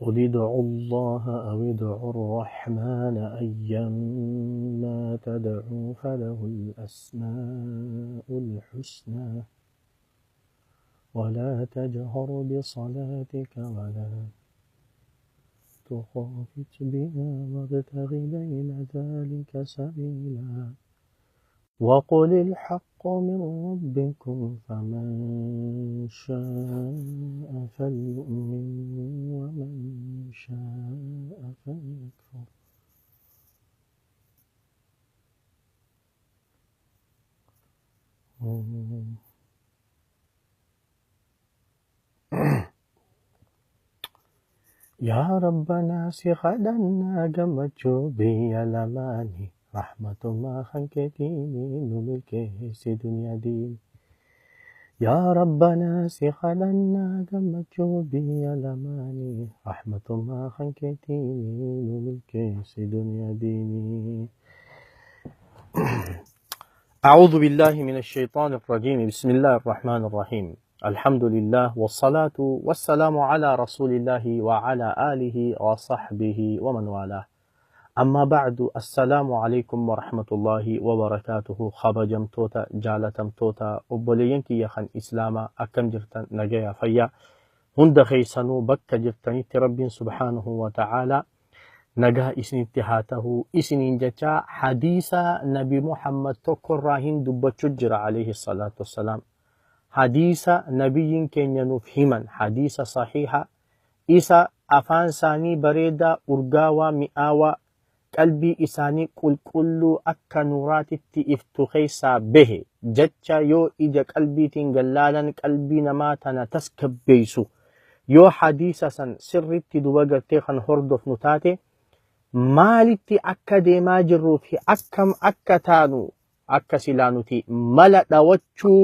قل ادعوا الله أو ادعوا الرحمن أيما تدعوا فله الأسماء الحسنى ولا تجهر بصلاتك ولا تخافت بها وابتغ بين ذلك سبيلا وقل الحق من ربكم فمن شاء فليؤمن ومن شاء فليكفر. Yaa Rabbanaa si kadhannaa gammachuu biyya lamaanii rahmatumaa kan keetiini nu milkeessi duniyaa diini. Yaa Rabbanaa si kadhannaa gammachuu biyya lamaanii rahmatumaa kan keetiini nu milkeessi duniyaa diini. أعوذ بالله من الشيطان الرجيم. بسم الله الرحمن الرحيم. الحمد لله والصلاة والسلام على رسول الله وعلى آله وصحبه ومن والاه. أما بعد، السلام عليكم ورحمة الله وبركاته. خبجمتوتا جالتمتوتا أبولينكي يخن إسلاما أكم جرتن نجايا فيا هند خيسنو بك جرتني رب سبحانه وتعالى nagaa isinitti haa ta'u isiniin jecha hadiisa Nabi Muhammad tokkorraa hin dubbachuu jira alayhi salaatu wassalaam. Hadiisa nabiyyiin keenya nuuf himan, hadiisa sahiha isa afaan isaanii bareedaa urgaawaa mi'aawaa qalbii isaanii qulqulluu akka nuuraatitti iftu keessaa bahe jecha yoo ija qalbiitiin gallaalan qalbii namaa tana tasgabbeessu yoo hadiisa san sirritti duba gartee kan hordofnu taate maalitti akka deemaa jirruu fi akkam akka taanu akka silaa nuti mala dhawachuu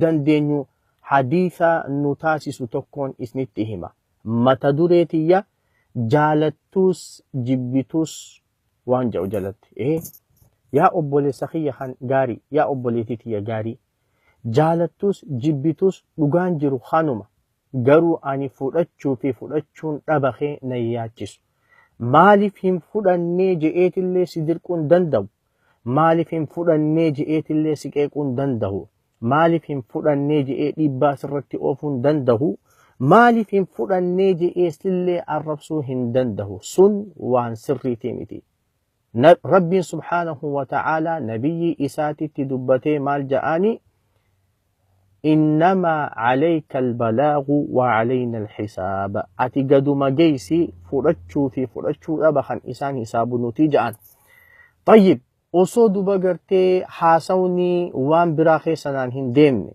dandeenyu hadiisa nu taasisu tokkoon isinitti hima. Mata duree tiyya jaalattuus jibbituus waan jedhu jalatti. Yaa obboleessa kiyya kan gaarii, yaa obboleettii tiyya gaarii, jaalattuus jibbituus dhugaan jiru kanuma. Garuu ani fudhachuu fi fudhachuun dhaba kee na yaachisu. Maaliif hin fudhannee je'eetillee si dirquu hin danda'u? Maaliif hin fudhannee je'eetillee si qeequu hin danda'u? Maaliif hin fudhannee je'ee dhiibbaa sirratti oofuu hin danda'u? Maaliif hin fudhannee je'ee sillee arrabsuu hin danda'u? Sun waan sirriitii miti. Rabbiin subhaanahu wa ta'aalaa nabiyyi isaatitti dubbatee maal ja'aani? إنما عليك البلاغ وعلينا الحساب. أتي قدوم جيسي فرتشو في فرتشو أبخن إسان حساب نتيجة. طيب osoo duba gartee haasawni waan biraa keessanaan hin deemne,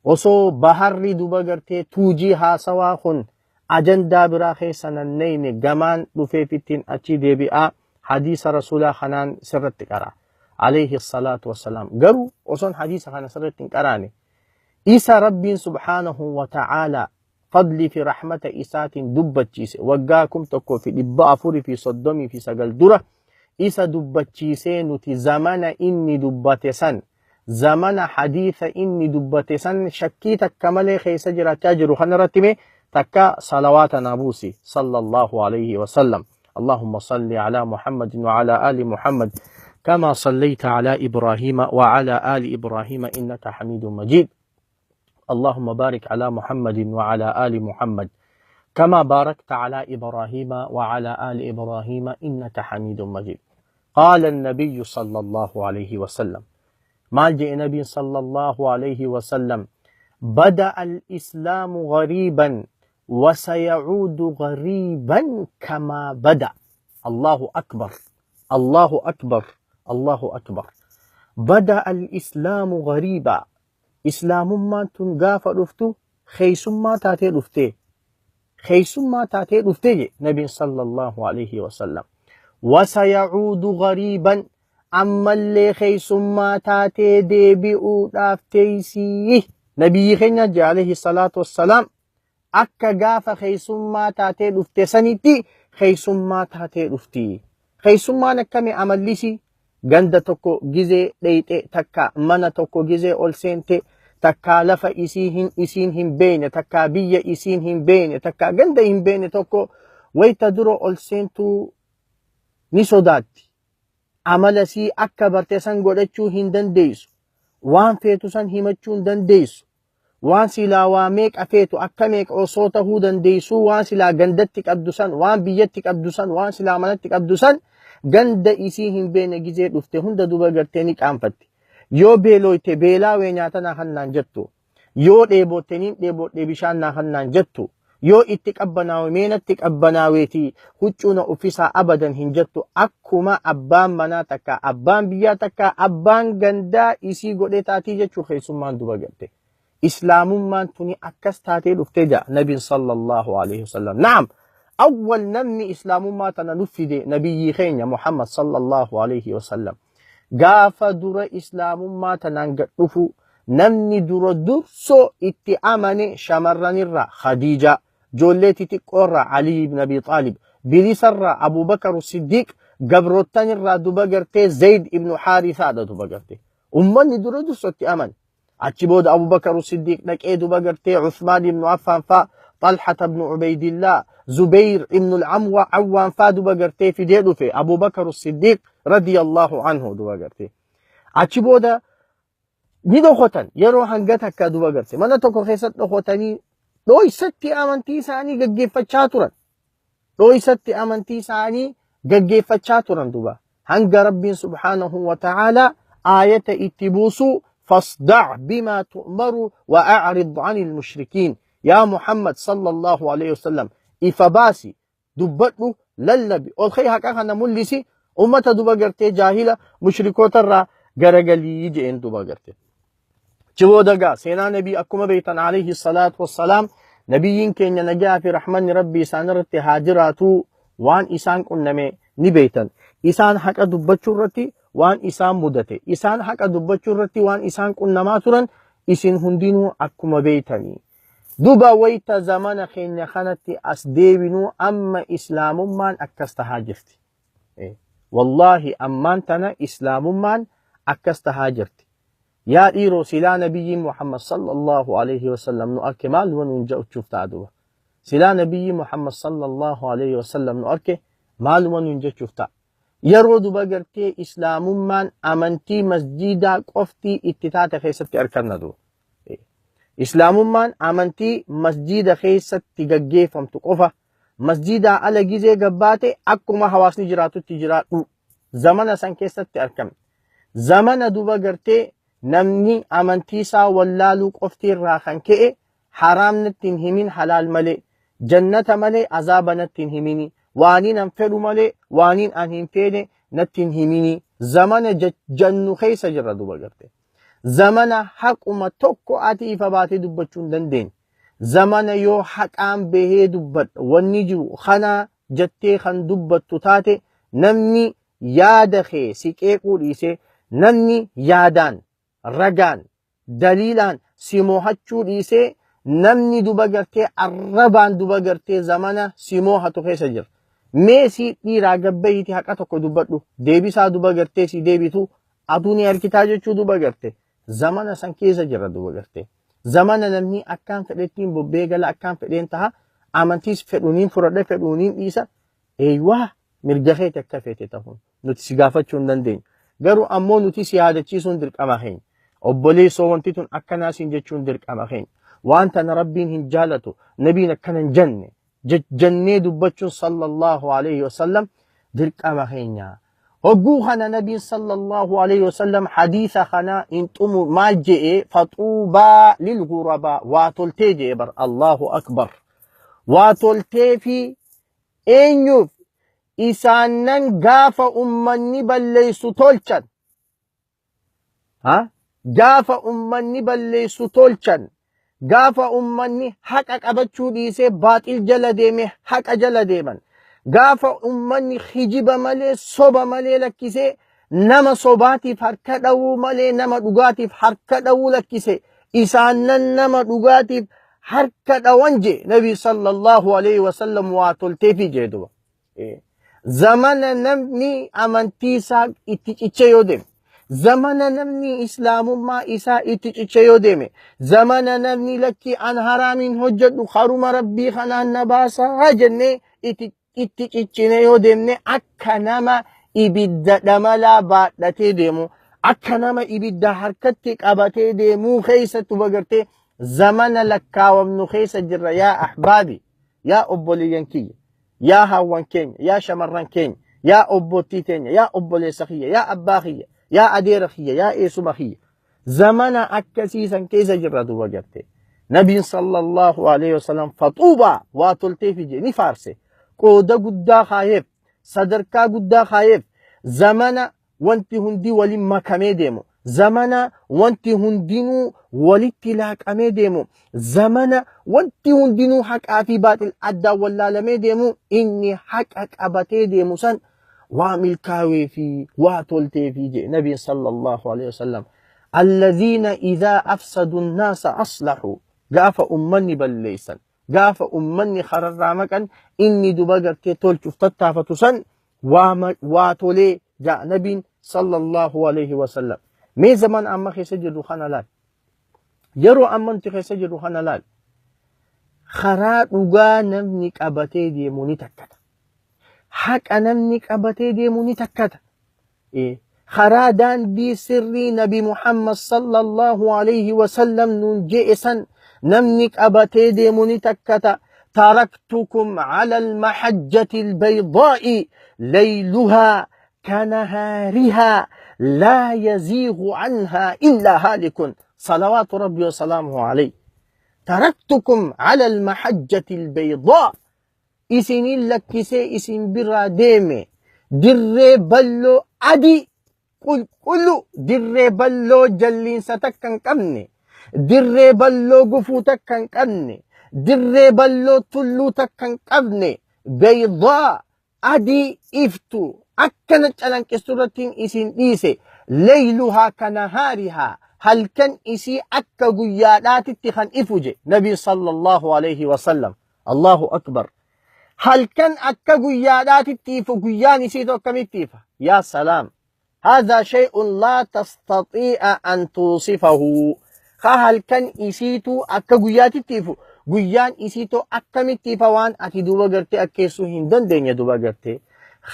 osoo baharri duba gartee tuujii haasawaa kun ajandaa biraa keessanan neyne gamaan dhufeef ittiin achi deebi'aa hadiisa rasuulaa kanaan sirratti qara alayhi salaatu wassalaam. Garuu osoon hadiisa kana sirratti hin qaraane isa rabbiin subhaanahu wa ta'aalaa fadlii fi rahmata isaatiin dubbachiise waggaa 1439 dura isa dubbachiisee nuti zamana inni dubbate san, zamana hadiisa inni dubbate san shakkii takka malee keessa jiraachaa jiru kanarratti mee takka salawaata naa buusi sallallahu alayhi wasallam. اللهم صل على محمد وعلى آل محمد كما صليت على إبراهيم وعلى آل إبراهيم إنك حميد مجيد. اللهم بارك على محمد وعلى آل محمد كما باركت على إبراهيم وعلى آل إبراهيم إنك حميد مجيد. قال النبي صلى الله عليه وسلم، ما جاء النبي صلى الله عليه وسلم: بدأ الإسلام غريبا وسيعود غريبا كما بدأ. الله أكبر، الله أكبر، الله أكبر. بدأ الإسلام غريبا. إسلام ما تنقاف رفتو خيسما تاتي رفتي، خيسما تاتي رفتي نبي صلى الله عليه وسلم. وسيعود غريبا، أما اللي خيسما تاتي ديبئو دافتيسي نبي خينا عليه الصلاة والسلام akka gaafa keessummaa taatee dhufte sanitti keessummaa taatee dhufti. Keessummaan akkami amallisi? Ganda tokko gizee dheeyxe takka, mana tokko gizee ol seente takka, lafa isiin hin beekne takka, biyya isiin hin beekne takka, ganda hin beekne tokko Wayta dura ol seentuu ni sodaatti. Amala sii akka barte san godhachuu hin dandeessu. Waan feetu san himachuu hin dandeessu. Waan silaa waa meeqa feetu akka meeqa osoo tahuu dandeessuu, waan silaa gandatti qabdu san, waan biyyatti qabdu san, waan silaa manatti qabdu san, ganda isii hin beene gizee dhufte hunda duba gartee ni qaanfatti. Yoo beelooyte beelaawee nyaata naa kannaan jettu. Yoo dheebotte niin dheebodhe bishaan naa kannaan jettu. Yoo itti qabbanaawe meenatti qabbanaaweeti huccuu na uffisaa abadan hin jettu. Akkuma abbaan manaa takka, abbaan biyyaa takka, abbaan gandaa isii godhee taatii jechuu keessummaan duba garte. Islaamummaan tuni akkas taatee dhuftee jaa nabiin sallallahu alaihi wasallam. Naam, awwal namni islaamummaa tana nu fide nabiyyii keenya Muhammad sallallahu alaihi wasallam. Gaafa dura islaamummaa tanaan gad dhufu namni dura dursoo itti amane shamarranirraa Khadiija, ijoollee xixiqqoorraa Ali ibn Abi Xaalib, bilisarraa Abubakar Siddiq, gabroottanirraa duba gartee Zayd ibn Haarisaadha duba garte. Ummanni dura dursoo itti amane. Achi booda Abubakar Siddiq dhaqee duba gartee Usmaan ibn Affaan faa, Xalhata ibn Ubaydillaa, Zubayr ibn al-Amwa Awwaan faa duba gartee fidee dhufe Abubakar Siddiq radiyallahu anhu duba gartee. Achi booda ni dhokotan yeroo hanga takka duba garte, mana tokko keessatti dhokotanii dhooysatti amantii isaanii gaggeeffachaa turan. Dhooysatti amantii isaanii gaggeeffachaa turan duba. Hanga Rabbiin subhaanahu wa ta'aalaa aayata itti buusu, fasda' bimaa tu'maru wa a'rid 'anil mushrikiin. Yaa Muhammad sallallahu alayhi wasallam, ifa baasi, dubbadhu, lallabi, ol ka'ii haqa kana mul'isi, ummata duba gartee jaahila mushrikoota irraa garagalii je'een duba garte. Achi booda gaa seenaa nabii akkuma beektan alayhi salaatu wassalaam, nabiyyiin keenya nagaa fi rahmanni rabbii isaan irratti haa jiraatu, waan isaan qunname ni beektan. Isaan haqa dubbachuu irratti waan isaan mudate, isaan haqa dubbachuu irratti waan isaan qunnamaa turan isin hundinuu akkuma beektanii. Duba wayta zamana keenya kanatti as deebinuu amma islaamummaan akkas tahaa jirti. Wallaahi ammaan tana islaamummaan akkas tahaa jirti. Yaa dhiiroo, silaa nabiyyiin Muhammad sallallahu alaihi wasallam nu arke maal nuun jechuuf ta'a duba? Silaa nabiyyi Muhammad sallallahu alaihi wasallam nu arke maaluma nuun jechuuf ta'a? Yeroo duba gartee islaamummaan amantii masjiidaa qoftii itti taate keessatti arganna duba. Islaamummaan amantii masjiida keessatti gaggeeffamtu qofa, masjiidaa ala gizee gabbaate akkuma hawaasni jiraatutti jiraadhu. Zamana san keessatti argamne. Zamana duba gartee namni amantii isaa wallaaluu qofti irraa kan ka'e haraam natti hin himin, halaal malee, jannata malee azaaba natti hin himini, waaniin an fedhu malee waaniin an hin feene natti hin himini. Zamana jannu keessa jirra duba garte. Zamana haquma tokko ati ifa baatee dubbachuu hin dandeenye. Zamana yoo haqaan bahee dubbadha wanni jiru kana jettee kan dubbattu taate, namni yaada kee si qeequu dhiisee, namni yaadaan, ragaan, daliilaan si moohachuu dhiisee, namni duba gartee arrabaan duba gartee zamana si moohatu keessa jira. Mee si dhiiraa gabbayiiti haqa tokko dubbadhu, deebisaa duba gartee si deebitu aduu ni argitaa jechuu duba garte. Zamana san keessa jira duba garte. Zamana namni akkaan fedhettiin bobbee gala, akkaan fedheen taha, amantiis fedhuuniin fudhadhe fedhuuniin dhiisa. Eeywaa, mirga keeti akka feete tahuun nuti si gaafachuu hin dandeenyu. Garuu ammoo nuti si yaadachiisuun dirqama keenya. Obboleessoo, wanti tun akkanaa siin jechuun dirqama keenya. Waan tana rabbiin hin jaalatu, nabiin akkana hin jenne jennee dubbachuun sallallahu alaihi wasallam dirqama keenya. Hogguu kana nabiin sallallahu alaihi wasallam hadiisa kana hin xumu maal je'e? Faxuubaa lilghurabaa, waa toltee je'e bar. Allahu akbar. Waa toltee fi eenyuuf? Isaannan gaafa ummanni balleessu tolchan. Ha? Gaafa ummanni balleessu tolchan. Gaafa ummanni haqa qabachuu dhiisee baaxil jala deeme haqa jala deeman. Gaafa ummanni hijiba malee, soba malee lakkisee, nama sobaatiif harka dhawuu malee nama dhugaatiif harka dhawuu lakkise, isaannan nama dhugaatiif harka dhawan je nabi sallallahu alaihi wasallam, waa tolteefi jee duba. Zamana namni amantii isaa itti cichee yoo deeme, zamana namni islaamummaa isaa itti cichee yoo deeme, zamana namni lakkii an haraamiin hojjedhu karuma rabbii kanaan na baasaa jennee itti itti ciccine yoo deemne, akka nama ibidda dhamalaa baadhatee deemu, akka nama ibidda harkatti qabatee deemuu keessatti duba gartee zamana lakkaawamnu keessa jirra. Yaa ahbaabi, yaa obboleeyyan kiyya, yaa haawwan keenya, yaa shamarran keenya, yaa obboottii teenya, yaa obboleessa kiyya, yaa abbaa kiyya, yaa adeera kiyya, yaa eessuma kiyya, zamana akkasiisan keessa jirra duba gartee. Nabiin sallallahu alaihi wasallam faxuubaa waa tolteefi jee ni faarse, qooda guddaa kaayeef, sadarkaa guddaa kaayeef. Zamana wanti hundi waliin makamee deemu, zamana wanti hundinuu walitti laaqamee deemu, zamana wanti hundinuu haqaa fi baaxil addaan wallaalamee deemu, inni haqa qabatee deemu san waa milkaawee fi waa toltee fi jee nabiin sallallahu alaihi wasallam. Alladhiina idhaa afsadu nnaasa aslahu, gaafa ummanni balleessan, gaafa ummanni kararraa maqan, inni duba gartee tolchuuf tattaafatu san waa tolee jaa nabiin sallallahu alaihi wasallam. Mee zaman amma keessa jirru kana laal, yeroo amma nuti keessa jirru kana laal. Karaa dhugaa namni qabatee deemu ni takkata, haqa namni qabatee deemu ni takkata. Karaa daandii sirrii Nabi Muhammad sallallahu alaihi wasallam nuun je'e san namni qabatee deemu ni takkata. Taraktukum ala almahajjati albaydaa'i layluhaa kanahaarihaa laa yaziigu anhaa illaa haalikun, salawaatu rabbi wasalaamuhu alayhi. Taraktukum ala almahajjati albaydaa, isinin lakkisee isin biraa deeme dirree balloo adii qulqullu, dirree balloo jalliinsa takka hin qabne, dirree balloo gufuu takka hin qabne, dirree balloo tulluu takka hin qabne, baydaa adii iftu akkana calanqistu irrattiin isin dhiise. Leyluhaa kanahaarihaa, halkan isii akka guyyaadhaatitti kan ifu je nabiin sallallahu alaihi wasallam. Allahu akbar! Halkan akka guyyaadhaatitti ifu, guyyaan isiitu akkamitti ifa? Yaa salaam! Hadha shay'un laa tastatii'a an tuusifahu. Ka halkan isiitu akka guyyaatitti ifu, guyyaan isiitu akkamitti ifa, waan ati duuba gartee akkeessuu hin dandeenye. Duuba gartee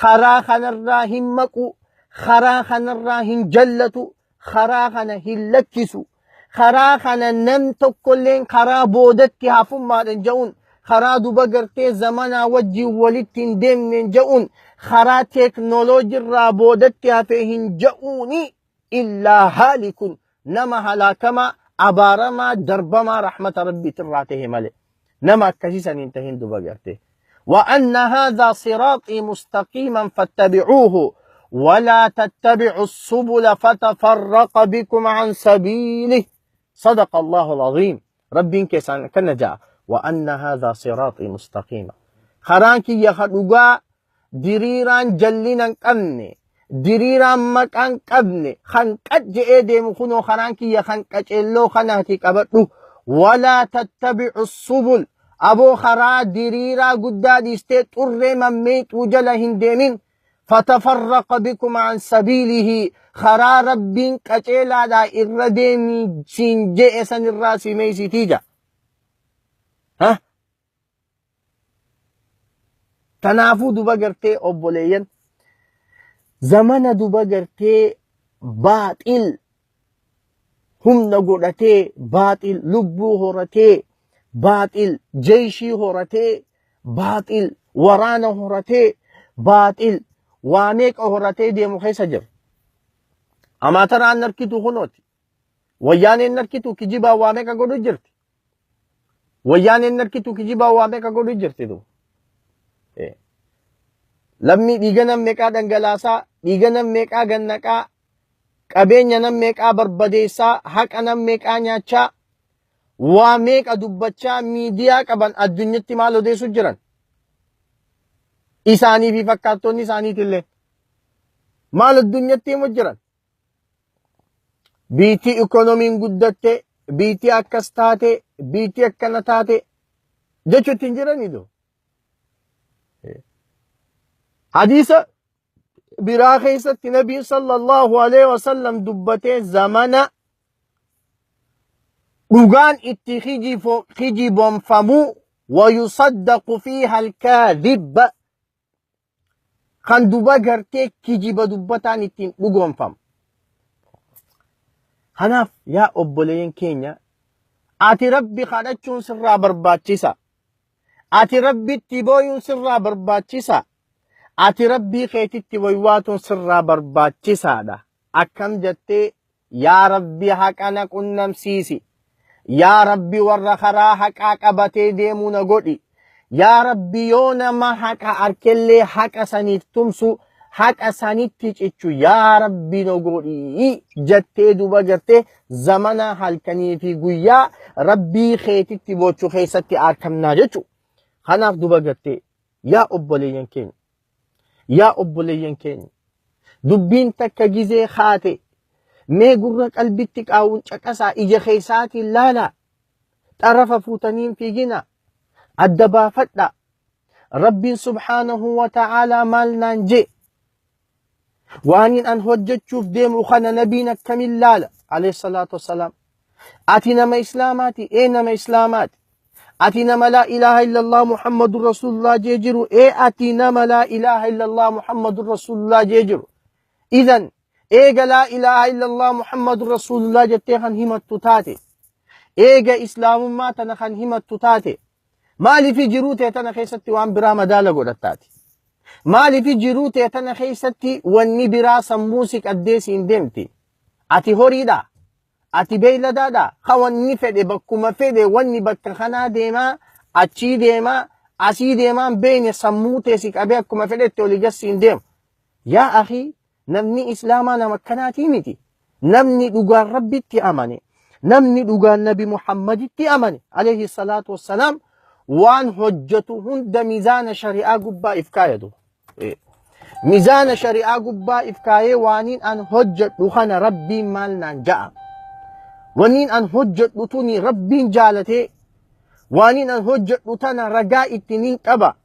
karaa kanarraa hin maqu, karaa kanarraa hin jallatu, karaa kana hin lakkisu, karaa kana nam tokkolleen karaa boodatti hafummaadhan ja'uun, karaa duba gartee zamanaa wajjin walitti hin deemneen ja'uun, karaa teeknooloojiirraa boodatti hafe hin ja'uuni, illaa haalikun, nama halaakamaa, abaaramaa, darbamaa rahmata rabbiitirraa tahe malee nama akkasii san hin tahin duba gartee. وأن هذا صراطي مستقيما فاتبعوه ولا تتبعوا السبل فتفرق بكم عن سبيله، صدق الله العظيم. ربين كيسان كنجا وأن هذا صراطي مستقيما، خرانكي يخدوغا diriiraan jallina hin qabne, diriiraan maqaa hin qabne, kan qajje'ee deemu kunoo karaan kiyya kan qaceelloo kanaati, qabadhu. Walaa tattabi'u subul, aboo karaa diriiraa guddaa dhiistee xurree mammeexuu jala hin deemin. Fatafarraqa bikum an sabiilihi, karaa rabbiin qaceelaadhaa irra deemii siin je'e san irraa si meeysitii ja. Ha? Tanaafuu duba gartee obboleeyyan, zamana duba gartee baaxil humna godhatee, baaxil lubbuu horatee, baaxil jeeshii horatee, baaxil waraana horatee, baaxil waa meeqa horatee deemu keessa jira. Amaataraan harkitu kunooti. Wayyaaneen harkitu kijibaa waa meeqa godhu jirti. Wayyaaneen harkitu kijibaa waa meeqa godhu jirti du. Lammii dhiiga nam meeqaa dhangalaasaa, dhiiga nam meeqaa gannaqaa, qabeenya nam meeqaa barbadeessaa, haqa nam meeqaa nyaachaa, waa meeqa dubbachaa miidiyaa qaban addunyatti maal odeessu jiran? Isaanii fi fakkaattonni isaaniitillee maal addunyatti himu jiran? Biitii ikoonomiin guddatte, biitii akkas taate, biitii akkana taate jechuutti hin jiranii du. Hadiisa biraa keessatti nabiin sallallahu alaihi wasallam dubbatee, zamana dhugaan itti kijiboonfamuu, wayusaddaqu fiiha alkaadhib. Kan duba gartee kijiba dubbataan ittiin dhugoomfamu. Kanaaf yaa obboleeyyan keenya, ati Rabbi kadhachuun sirraa barbaachisa. Ati Rabbitti booyuun sirraa barbaachisa. Ati Rabbii keetitti waywaatuun sirraa barbaachisaadha. Akkam jettee, yaa Rabbi haqa na qunnamsiisi. Yaa Rabbi warra karaa haqaa qabatee deemuu na godhi. Yaa Rabbi yoo nama haqa arkellee haqa saniif tumsu, haqa sanitti cichu yaa Rabbi na godhi jettee duba gartee zamana halkanii fi guyyaa Rabbii keetitti boochuu keessatti argamnaa jechuudha. Kanaaf duba gartee yaa obboleeyyan keenya, yaa obboleeyyan keenya, dubbiin takka gizee haate mee gurra qalbitti qaawun caqasaa, ija keessaatiin laalaa, xarafa fuutaniin fiigina, adda baafadha. Rabbiin subhaanahu wa ta'aalaa maal naan jee? Waanin an hojjechuuf deemu kana nabiin akkamiin laala? Alayhi salaatu wassalaam. Ati nama Islaamaati? Ee, nama Islaamaati. Ati nama laa ilaaha illallah Muhammadun Rasulullah jee jiru? Ee, ati nama laa ilaaha illallah Muhammadun Rasulullah jee jiru. Idan eega laa ilaaha illallah Muhammadun Rasulullah jettee kan himattu taate, eega Islaamummaa tana kan himattu taate, maaliif jiruu tee tana keessatti waan biraa madaala godhattaati? Maaliif jiruu tee tana keessatti wanni biraa sammuu si qaddee siin deemti? Ati horiidha? Ati beeyladaadha? Ka wanni fedhe bakkuma fedhe wanni bakka kanaa deemaa, achii deemaa, asii deemaan beeyne sammuu tee si qabee akkuma fedhetti olii gad siin deemu. Yaa akhii, namni Islaamaa nama akkanaatii miti. Namni dhugaan Rabbitti amane, namni dhugaan Nabi Muhammaditti amane, alayhi salaatu wassalaam, waan hojjetu hunda mizaana shari'aa gubbaa if kaayatu. Mizaana shari'aa gubbaa if kaayee, waaniin an hojjedhu kana Rabbiin maal naan ja'a? Waniin an hojjedhu tuni Rabbiin jaalatee, waaniin an hojjedhu tana ragaa itti nin qaba.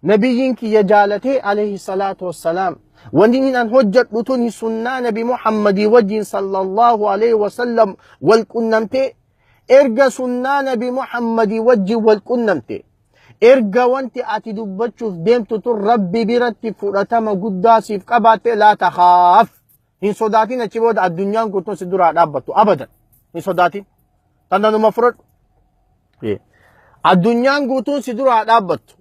Nabiyyiin kiyya jaalatee alayhi salaatu wassalaam. Waniin an hojjedhu tuni sunnaa Nabi Muhammadii wajjin sallallahu alayhi wasallam wal qunnamtee, erga sunnaa Nabi Muhammadii wajjin wal qunnamte, erga wanti ati dubbachuuf deemtu tun Rabbi biratti fudhatama guddaa siif qabaatte, laa takhaaf, hin sodaatin. Achi booda addunyaan guutuun si duraa dhaabbattu abadan hin sodaatin. Tananuma fudhadhu. Addunyaan guutuun si duraa dhaabbattu,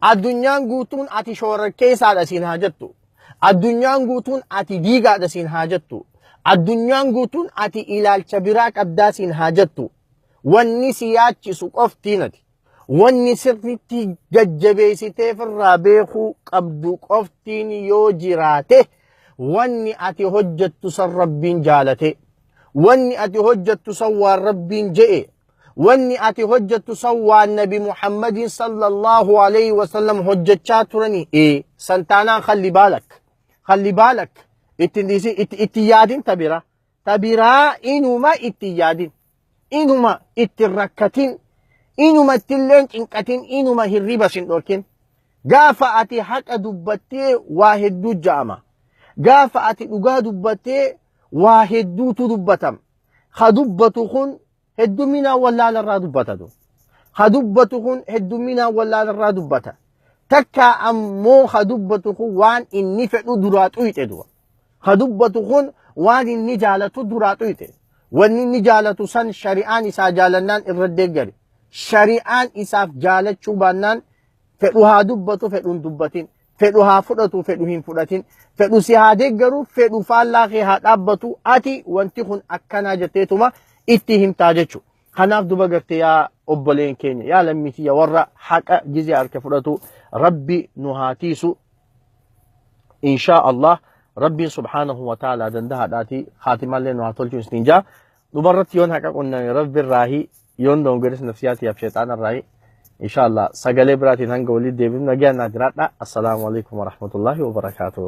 addunyaan guutuun ati shororkeessaadha siin haa jettu, addunyaan guutuun ati diigaadha siin haa jettu, addunyaan guutuun ati ilaalcha biraa qabdaa siin haa jettu, wanni si yaachisu qoftiin ati wanni sirriitti jajjabeessitee firraa beekuu qabdu qoftiin yoo jiraate, wanni ati hojjettu san Rabbiin jaalate, wanni ati hojjettu san waan Rabbiin je'e, wanni ati hojjettu san waan Nabi Muhammadin sallallahu alayhi wasallam hojjechaa turanii, ee san taanaan khalli baalak, khalli baalak, ittiin dhiisi, itti yaadin. Tabira tabiraa inuma itti yaadin, inuma itti rakkatin, inuma ittilleen cinqatin, inuma hirriba sin dhorkin. Gaafa ati haqa dubbattee waa hedduu ja'ama. Gaafa ati dhugaa dubbattee waa hedduutu dubbatama. Ha dubbatu kun hedduminaan wallaala irraa dubbatatu. Ha dubbatu kun hedduminaan wallaala irraa dubbata. Takka ammoo ha dubbatu kun waan inni fedhu duraa xuyxe du'a. Ha dubbatu kun waan inni jaalatu duraa xuyxe. Wanni inni jaalatu san shari'aan isaa jaalannaan irra deeggare. Shari'aan isaaf jaalachuu baannaan, fedhu haa dubbatu, fedhu hin dubbatin. Fedhu haa fudhatu, fedhu hin fudhatin. Fedhu si haa deeggaru, fedhu faallaa kee haa dhaabbatu. Ati wanti kun akkanaa jetteetuma itti himtaa jechuudha. Kanaaf duba gartee yaa obboleen keenya, yaa lammiitiyya, warra haqa gizee harka fudhatu Rabbi nu haa tiisu. Inshaa Allah Rabbiin subhaanahu wa ta'ala danda'aadhaati haatimallee nu haa tolchu isiniin jaa. Dhumarratti yoon haqa qunname Rabbi irraahi, yoon doongoris nafsiyaatiyaaf sheexaana irraahi. Inshaa Allah sagalee biraatiin hanga walii deebinu nagaan naa jiraadha. Assalaamu alaikum warahmatullaahi wabarakaatuh.